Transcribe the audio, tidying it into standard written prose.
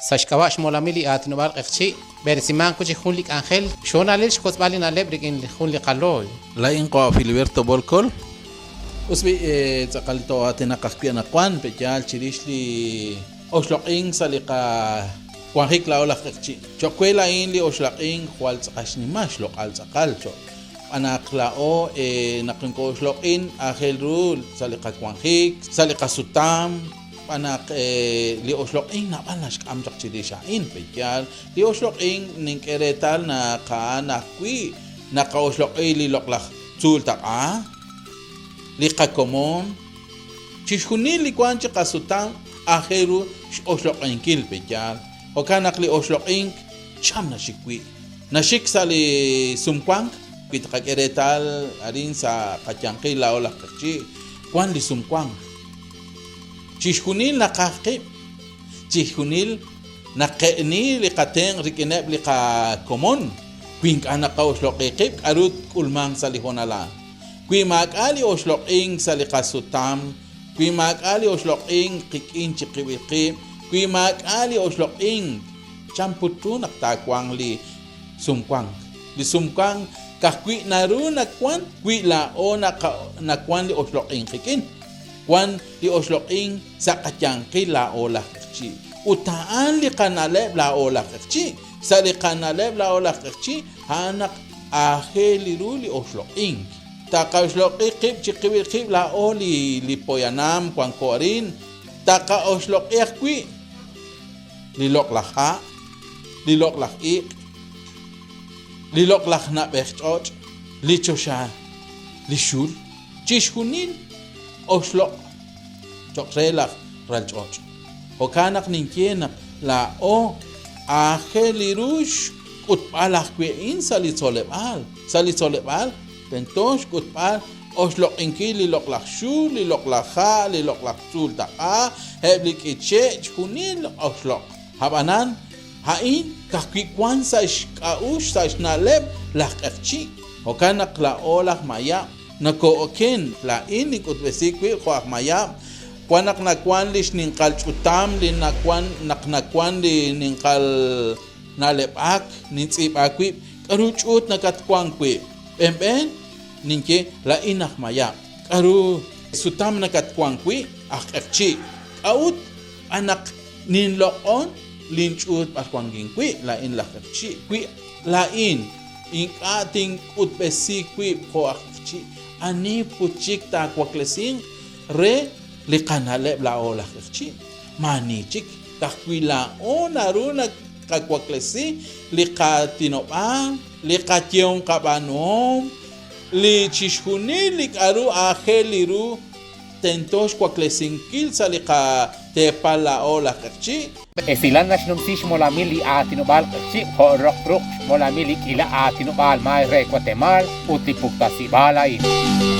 Sa' xk'ab'a' xmolamil li aatinob'aal q'eqchi', b'eresimanq wi' chik jun li k'anjel, xhoonalil xwotzb'al li na'leb' rik'in jun li qalooy. Laa'in qawa' Filiberto Bolcol. Us b'i', tz'aqal too'aatinaq ajwi' anaqwan, pe'yaal chirix li oxloq'ink sa' li qawanjik laa'o laj q'eqchi'. Cho'q we laa'in li oxlaq'ink jwal tz'aqal xnimal xloq'al tz'aqal cho'q xb'aan naq laa'o naq nokoo'oxloq'in aajel ru sa' li qawanjik, sa' li qasutam, Xb'aan naq li oxloq'ink naab'al naxk'am chaq chirix a'in, pe'yaal? Li oxloq'ink nink'e reetal naq a'an ajwi' naqa'oxloq'i li loq'laj tzuul taq'a, li qakomon, chixjunil li wank chi qasutam aajel ru x'oxloq'inkil, pe'yaal? Jo'kan naq li oxloq'ink cham naxik wi'. Naxik sa' li sumwank, wi tqak'e reetal arin sa' qayanqil laa'o laj q'eqchi', wank li sumwank. Chixjunil naqaj qib', chixjunil naqe'ni li qatenq' rik'ineb' li qakomon. Wi ink'a' naqa'oxloq'i qib', k'aru tk'ulmanq sa' li hoonal a'an? Wi maak'a' li oxloq'ink sa' li qasutam, wi maak'a' li oxloq'ink qik'in chiqib'il qib', wi maak'a' li oxloq'ink, chan put ru naq taawanq li sumwank? Li sumwank ka'ajwi' naru nawank wi laa'o nawank li oxloq'ink qik'in. Wan li oxloq'ink sa' qayanqil laa'o laj q'eqchi'. Ut a'an li qana'leb' laa'o laj q'eqchi'. Sa' li qana'leb' laa'o laj q'eqchi' a'an naq aajel ru li oxloq'ink. Taqoxloq'i qib' chiqib'il qib' laa'o li li poyanam wanko arin. Taqa'oxloq'i ajwi' li loq'laj ha', li loq'laj iq', li loq'laj na'b'ej ch'och', li choxa, li xul. Chixjunil oxloq' cho'q re laj ralch'och'. Jo'kan naq ninye naq laa'o aajel ru xk'utb'al ajwi' a'in sa' li tzoleb'aal. Sa' li tzoleb'aal tento xk'utb'al oxloq'inkil li loq'laj xul, li loq'laj ha', li loq'laj tzuul taq'a, eb' li k'iche', chixjunil oxloq'. Ab'anan, a'in ka'ajwi' wank sa' xk'a'uxl sa' xna'leb' laj q'eqchi'. Jo'kan naq laa'o laj mayab' Nokoo'oken, laa'in nink'utb'esi wib' jo' aj mayab', wan naq nawan li xninqal ch'utam, li nawan naq nawan li ninqal na'leb'ak, nintz'iib'a wib', k'aru ch'uut nakatwank wi'? B'enb'en, ninye, laa'in aj mayab'. K'aru sutam nakatwank wi'? Aj q'eqchi'. K'a'ut? Xb'aan naq ninloq'on linch'uut b'ar wankin wi', laa'in laj q'eqchi'. Wi laa'in Ink'a' tink'utb'esi wib' jo' aj q'eqchi', ani put chik taawaklesinq re li qana'leb' laa'o laj q'eqchi'? Maani chik, ka'ajwi' laa'o naru naqawaklesi li qaatinob'aal, li qayehom qab'aanuhom, li chixjunil li k'a'ru aajel ru tento xwaklesinkil sa' li qateepal laa'o laj q'eqchi'. Esilal naxnumsi xmolamil li aatinob'aal q'eqchi' jo' roq ruq' xmolamil li k'iila aatinob'aal maay re Watemaal ut li puktasib'aal a'in.